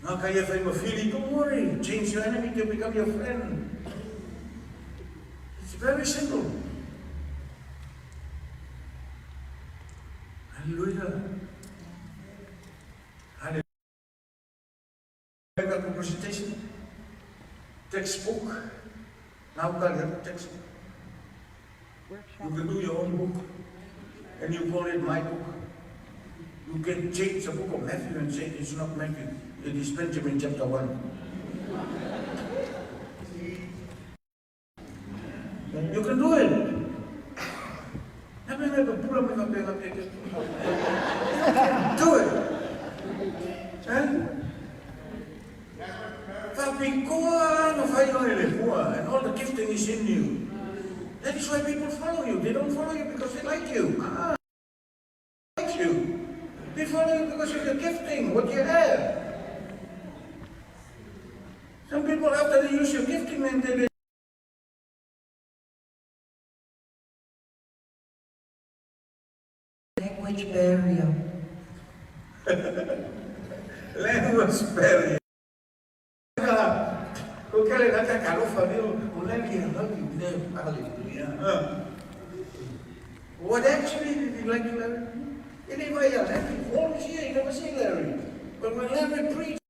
Ngā kai e whai ma fili, don't worry, change your enemy to become your friend. It's very simple. Hallelujah. Hallelujah. Presentation, textbook. Now we got a textbook. You can do your own book, and you call it my book. You can change the book of Matthew and say it's not Matthew, it is Benjamin chapter 1. You can do it. Do it. Eh? Faapitoa na fai oe le hua, and all the gifting is in you. That is why people follow you. They don't follow you because they like you. Ah, like you. They follow you because of your gifting, what you have. Some people, after they use your gifting, then they Language barrier. Language barrier. What actually did he like Larry? Anyway, Larry, all this year he never seen Larry. But when Larry preached,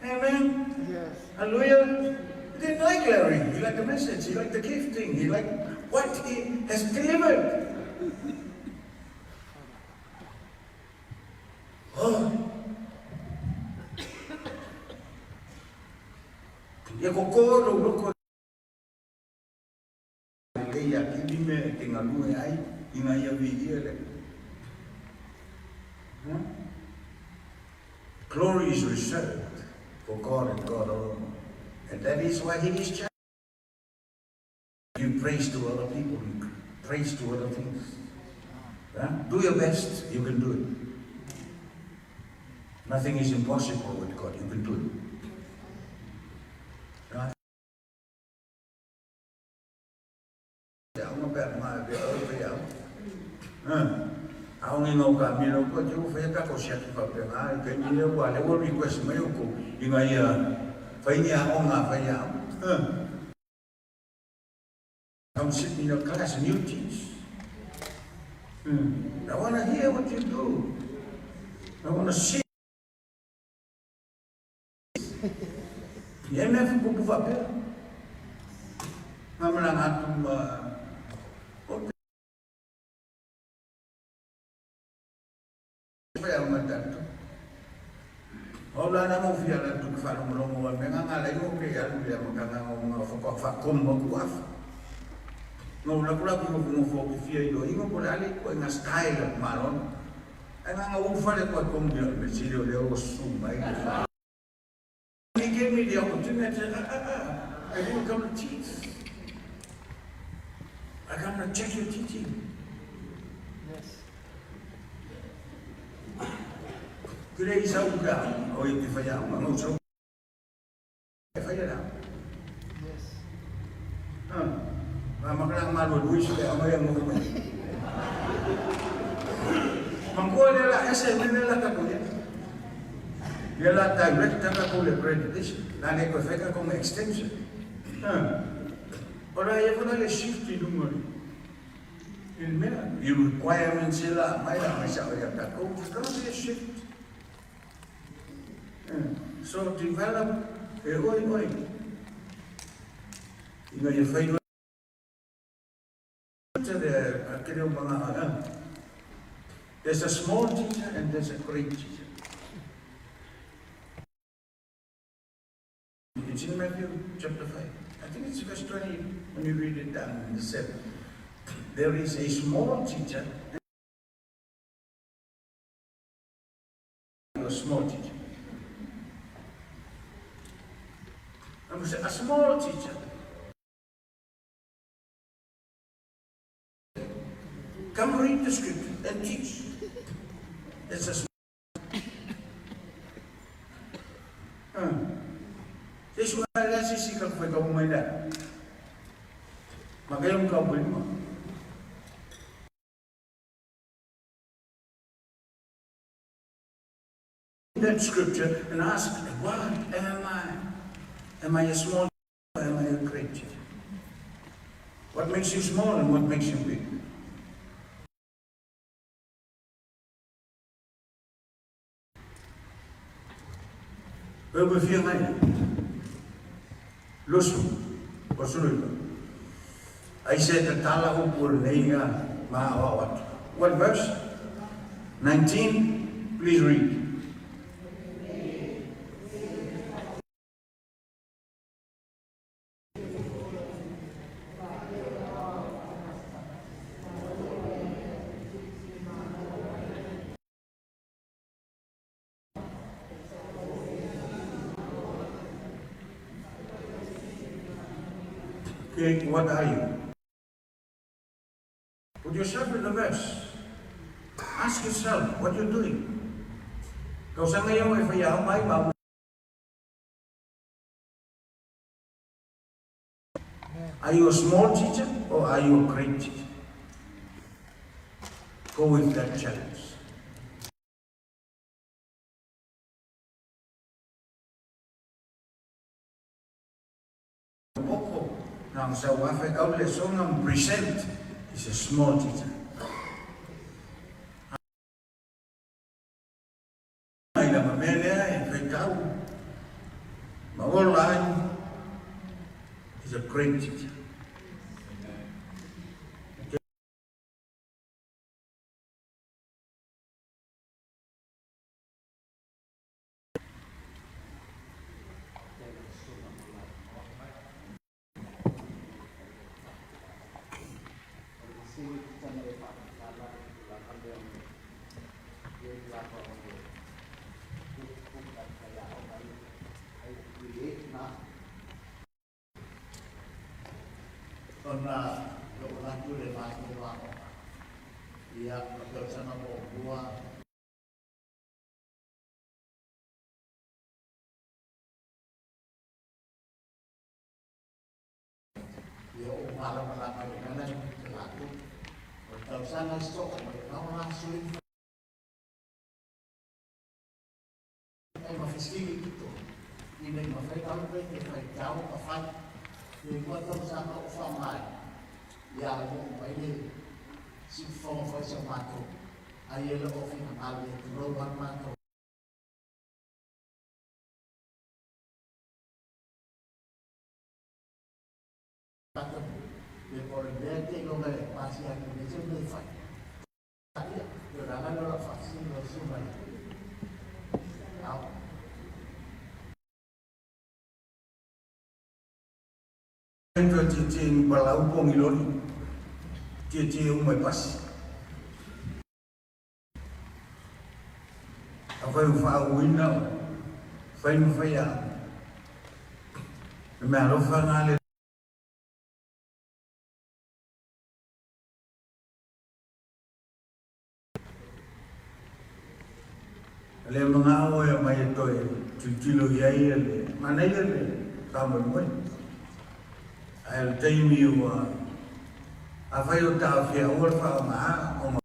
amen, Yes. hallelujah, he didn't like Larry. He liked the message. He liked the gifting. He liked what he has delivered. Oh. Ia ko kōrero roko lei a ki lime e te ngalue ai i ngā ia viia le. Glory is reserved for God and God alone. And that is why he is charged. You praise to other people, you praise to other things. Huh? Do your best, you can do it. Nothing is impossible with God, you can do it. Come sit in your class and you teach. I want to hear what you do. I want to see. Ia mea whakupu whapea. Ngā mana ngā tuma. O te whai au mai tātou. O la na mo fia la tu whalongolongo wa me ngā lai o ke alu ia makanga o ngā whakawhakomo ku afa. No la kula ki ngo ngo fo ki fia ilo ingo ko le ale ko ngā style o malon. Ai ngā ngā ufale ko komu ia me sile o leo o su mai le wha. He gave me the opportunity, I said, ah, ah, ah, I didn't come to teach. I come to check your teaching. Yes. Kure i sau ka o i te whai au, ngau sau e whai ara. Yes. Ah, ngā makaranga mālua Luis le amai a ngō mai. Mangkoa le la ese me le la kako ia. Le la director kako le accreditation. La le koe whai kako me extension. Ah. Ora ia whana le shift i lunga ni. I mea, i requirements e la mai la mai sa o ia kako. There's gonna be a shift. So develop e oi oi. Ina ia whai roa There's a small teacher and there's a great teacher. It's in Matthew chapter 5. I think it's verse 20 when you read it down in the 7. There is a small teacher and a small teacher. And we say, a small teacher. Come read the scripture and teach. It's a small. Se sua le se si ka fai ka mai la. Ma ka yung ka mo. That scripture and ask, what am I? Am I a small or am I a great teacher? What makes you small and what makes you big? E ua fia ngai. Lusu, o sulu. Ai se tatala upu o lenei nga ma o atu. What verse? 19. Please read. Okay, what are you? Put yourself in the verse. Ask yourself what you're doing. Tausaga ia e fai ao mai ma Are you a small teacher or are you a great teacher? Go with that challenge. Oko na sa wafe au le songa present is a small teacher. Ai la mea lea e whaitau. Ma ola ai is a great teacher. Ona lou alu atu i le matou aoga, ia, ma tausaga muamua. Ia ou malamalama i le mea la e te latou. O le tausaga e soo mai nao la sui ai ma fesili i totonu, ina i mafai lalo pe te faitau ma fai. E lua tausaga o faaaogaina, ia alalogo mai le siufofoga foi sa matou, ai e le o finagalo ia tulou lava matou. Ia po o le mea e te iloga e pasia atu nei se mea e fai. Ia, o le ala lea o lau faafesili lau Susuga i le Ao. Toe tietie i palau po ni loli. Tietie uma e pasi. Afai ua faauuina, fai ma fai a. Le mea alofa na le. Le magao e mai e toe tilotilo i ai le manaia le faamoemoe. Ae o le taimi ua afai o taofia aua le faaaoga ona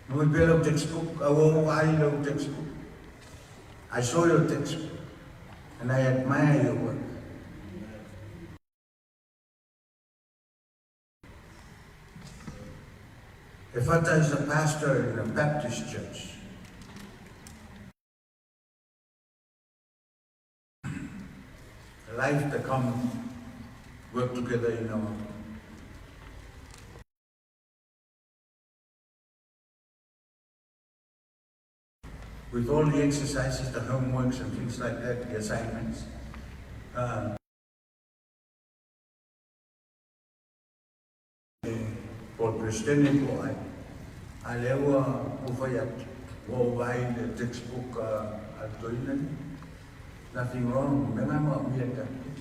Nui pea lau textbook, aua ua vaai lau textbook. I saw your textbook and I admire your work. Efata is a pastor in a Baptist church. Life to come work together in our with all the exercises, the homeworks and things like that, the assignments. Po o le Peresetene po o ai. A lea ua ou fai atu, ua ou vaai i le textbook a le toeaina nei. Nothing wrong, mea na manaomia e tatou.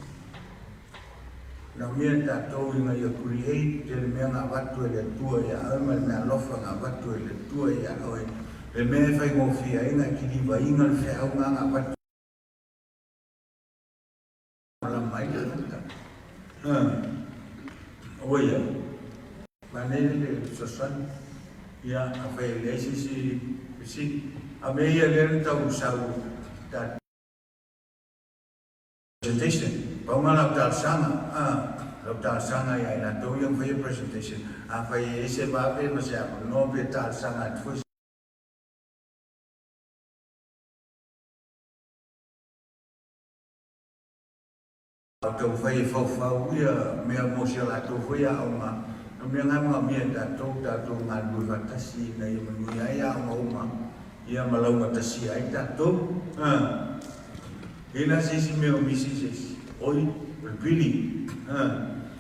Manaomia e tatou ina ia create le mea na avatu e le Atua ia oe ma le mea alofa na avatu e le Atua ia oe, le mea e faigofie ai ona e kilivaina le feau na na avatu. Malama ai le tagata. Aua ia, manaia le fesoasoani. Ia, afai e leai se isi fesili. A mea ia lea na tau sau ta presentation. Pau ma lau talosaga, a, lau talosaga ia i latou ia na faia presentation, afai e i ai se vave ma se avanoa pe talosaga atu foi A taumafai e faufau ia mea mo si a latou foi aoga, o mea na e manaomia e tatou, tatou galulue faatasi ina ia manuia ai aoga uma ia ma laugatasia ai tatou. A i la se isi mea o misi se isi, oi, o le pili. A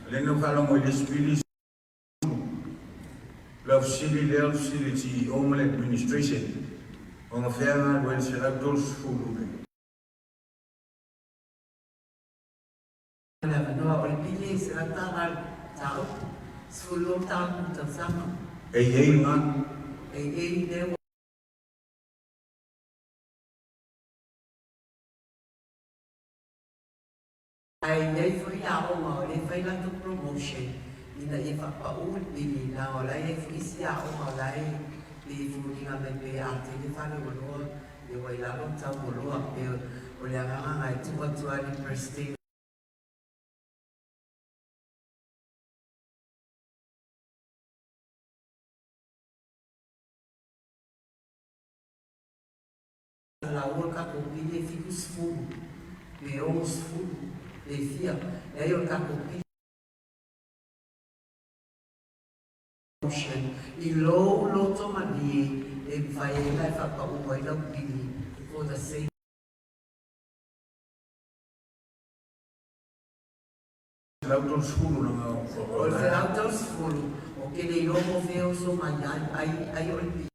o lea na ou faalogo i le isi pili, lau fesili lea o le fesili i le CEO ma le administration, o gafea galue i le 130 le. Le avanoa o le pili e $100 le mataupu, 12 mataupu i le tausaga. E i ai lena. E i ai lea ua. Ae i ai foi aoga o lea e fai latou promotion ina ia faapau le pili leaga o la e i ai foi isi aoga o la e pei e foliga mai pei a tele fale ua loa ia ua i lalo le tau ua loa pei o le agaga na e tuu atu lava i le President. Laua le tatou pili e 70 pe 60 pe fia, leai o le tatou pili motion i lou loto malie e mafai ai ona e faapau ai lau pili for the sake. 130 lana O le 130, ou te le iloa po o fea e oso mai ai, ai, ai o le pili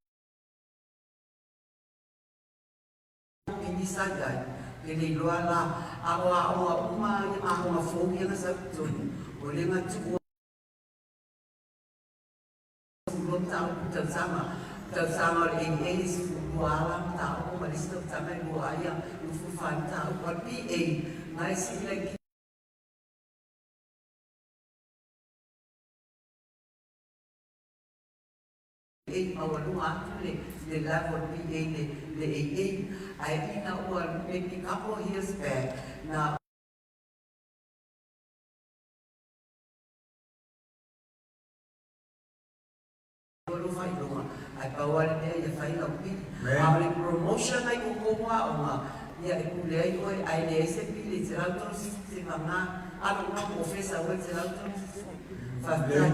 sa i ai, ke le iloa la, a o aoga uma ia ma aoga fou ia na sau i totonu, o lea na tuua 12 mataupu tausaga, tausaga o le AA e 12 la mataupu ma le isi tausaga e lua ai ia 24 mataupu. O le PA na e sili laitiiti e maualuga atu le le level o le PA le le AA ae ina ua maybe couple of years back na lou faailoga ae pau lava le mea ia fai lau pili. A o le promotion ai outou aoga ia e pule ai oe ae leai se pili e 130 se vaga a lou nao professor oe 130. Faafetai.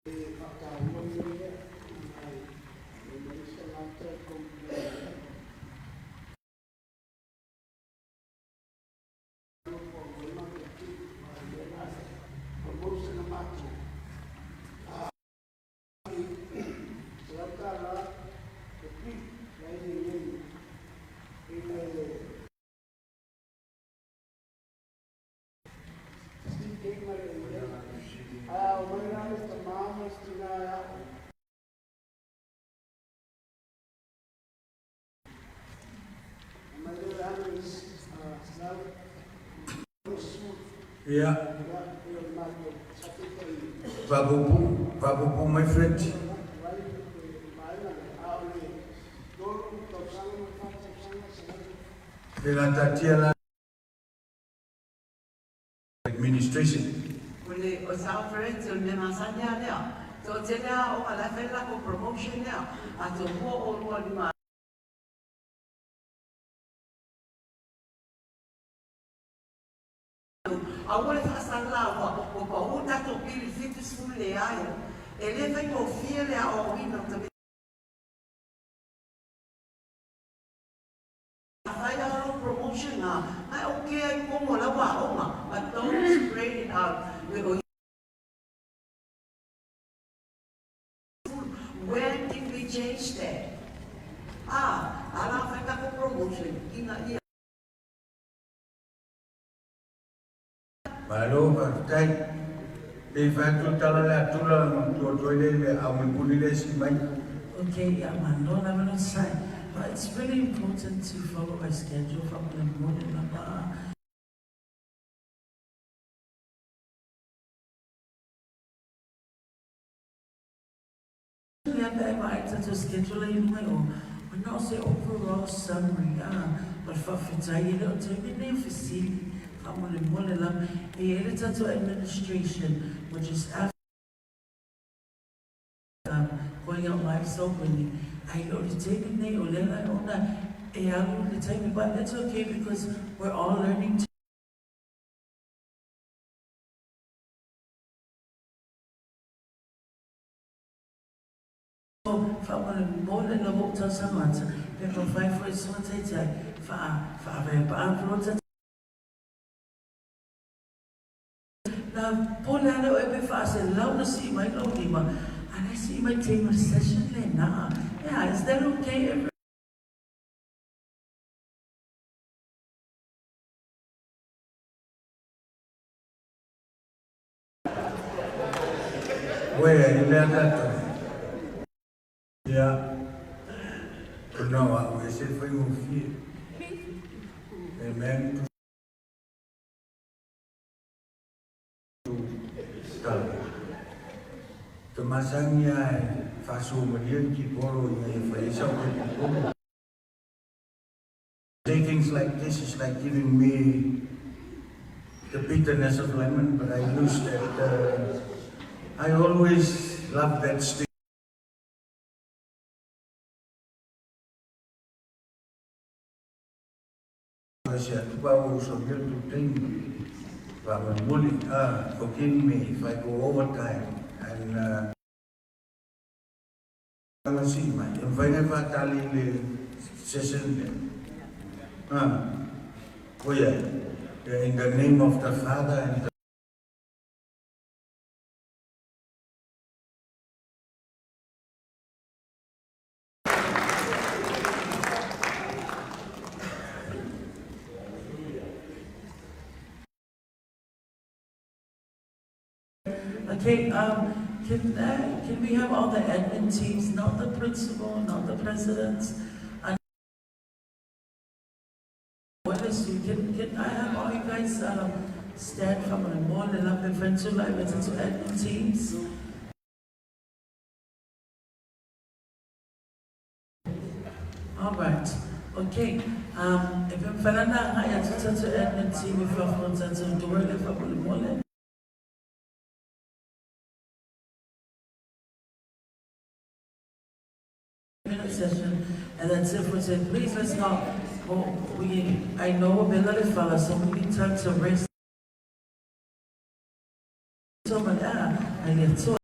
E faataua le mea lea, e mai se latou complain. Ia. Faapuupuu, faapuupuu mai Fred. E la taatia la administration. O le o South Friends o le mea masani lava lea. Toatele lava aoga la e fai le latou promotion lea. A tomua oulua lima Aua le faasalaua, ua pau tatou pili 70 leai. E le faigofie le aoaoina o tamaiti. Afai lava lou promotion na, na e okay ai totonu o lau aoga, but don't spread it out. When did we change that? Ah, ala fai tatou promotion ina ia. Malo faafetai. E fai tu tala le atula tu tu le le au me puni le si mai. Okay, yeah, man, no, I'm not saying. But it's really important to follow a schedule from the morning. To schedule in my own. Not say overall summary, but for to administration, which is after going out live so many. I know the but it's okay because we're all learning to. Yeah, is that okay? Where you let Yeah. No, we said for you fear. Amen. Te masangia fasu malia ki polo i whaisa o te Say things like this is like giving me the bitterness of lemon, but I use that. I always love that stick. Forgive me if I go overtime and session. Oh yeah, in the name of the Father and the Okay, can we have all the admin teams, not the principal, not the presidents? And can I have all you guys stand from the morning up in front of to admin teams? All right. Okay. If I'm to admin team, if I'm to session, and that's it for today. Please let's not. Well, I know a bit of fella, so we need time to rest. So, and